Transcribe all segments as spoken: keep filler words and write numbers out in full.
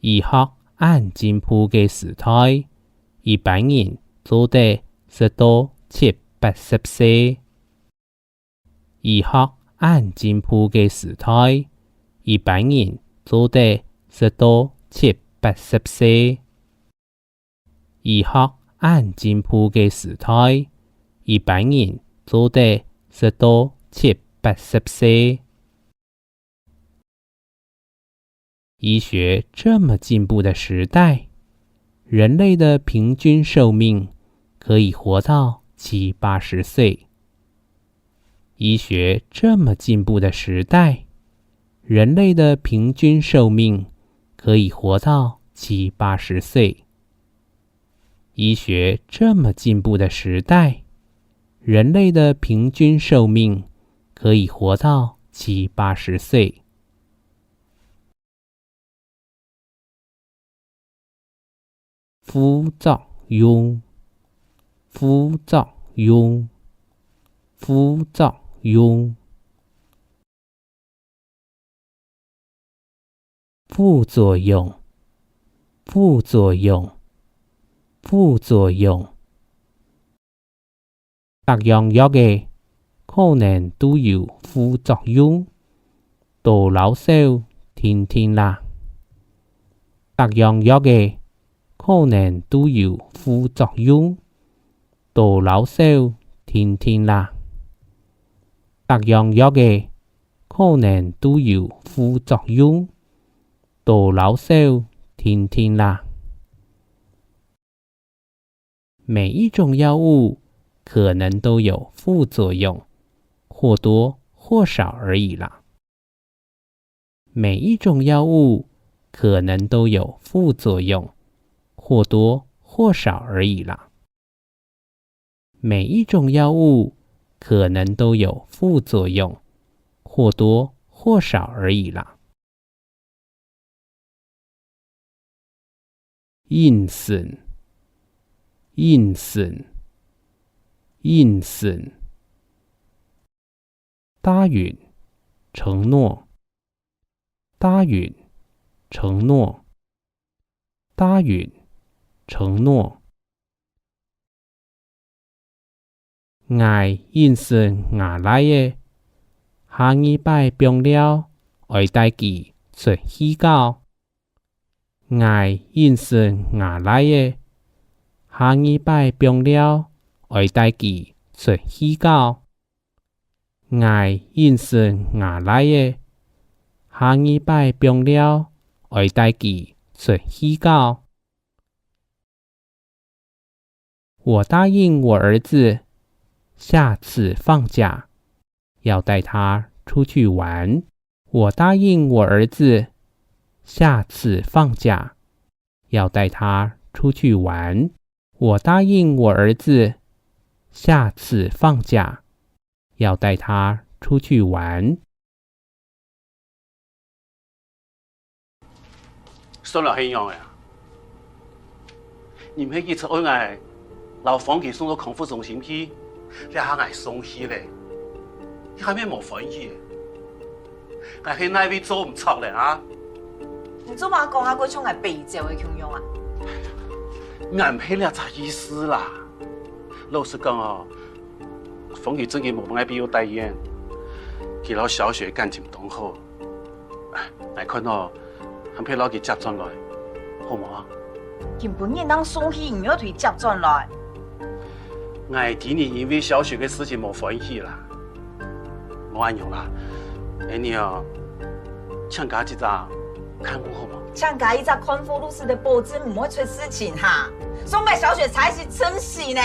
醫學恁進步个時代，一般人做得食到七八十歲。醫學恁進步个時代，一般人做得食到七八十歲。醫學恁進步个時代，一般人做得食到七八十歲。 醫學這麼進步的時代，人類的平均壽命可以活到七八十歲。醫學這麼進步的時代，人類的平均壽命可以活到七八十歲。醫學這麼進步的時代，人類的平均壽命可以活到七八十歲。 副作用，副作用，副作用。副作用，副作用，副作用。 逐樣藥仔可能都有副作用，多摎少定定啦。逐樣藥仔可能都有副作用，多摎少定定啦。逐樣藥仔可能都有副作用，多摎少定定啦。 每一種药物可能都有副作用，或多或少而已啦。每一种药物可能都有副作用，或多或少而已啦。每一种药物可能都有副作用，或多或少而已啦。 应声，应声，应声。答应，承诺。答应，承诺。答应，承诺。 𠊎应承吾倈仔，下二擺放尞愛帶佢出去搞。𠊎应承吾倈仔，下二擺放尞愛帶佢出去搞。𠊎应承吾倈仔，下二擺放尞愛帶佢出去搞。 我答应我儿子，下次放假要带他出去玩。我答应我儿子，下次放假要带他出去玩。我答应我儿子，下次放假要带他出去玩。 算了，係仰仔啊？你毋係一直愛𠊎摎芳琪送到康復中心去，這下𠊎送去咧，你還係無歡喜？𠊎係哪位做毋著咧啊？你做麼講啊，過像𠊎白走个共樣啊？𠊎毋係這隻意思啦。老實講哦， 芳琪正經無麼个必要待見，佢摎小雪感情當好。𠊎看哦，還係摎佢接轉來，好無啊？今晡日正送去，你又對接轉來。𠊎知你因為小雪个事情無歡喜啦。無恁樣啦，恁樣哦，請加一隻看護好無？請加一隻看護，就使得保證毋會出事情哈。上擺小雪差一息真死呢。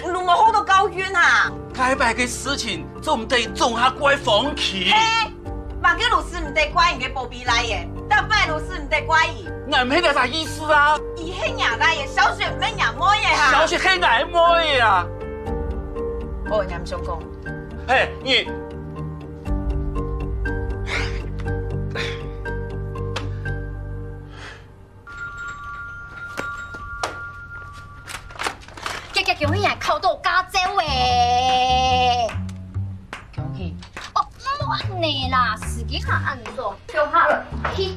你無好好教訓啊！該擺个事情做毋得總下怪芳琪。嘿，麼个就使毋得怪你个寶貝倈仔，逐擺就使毋得怪佢。𠊎毋係這隻意思啊！佢係若倈仔，小雪毋係若妹仔哈！小雪係𠊎妹仔啊！哦，你還想講？嘿，你 遽遽恭喜啊，考到駕照欸！恭喜！哦，莫恁呢啦，時間還恁早，叫下去。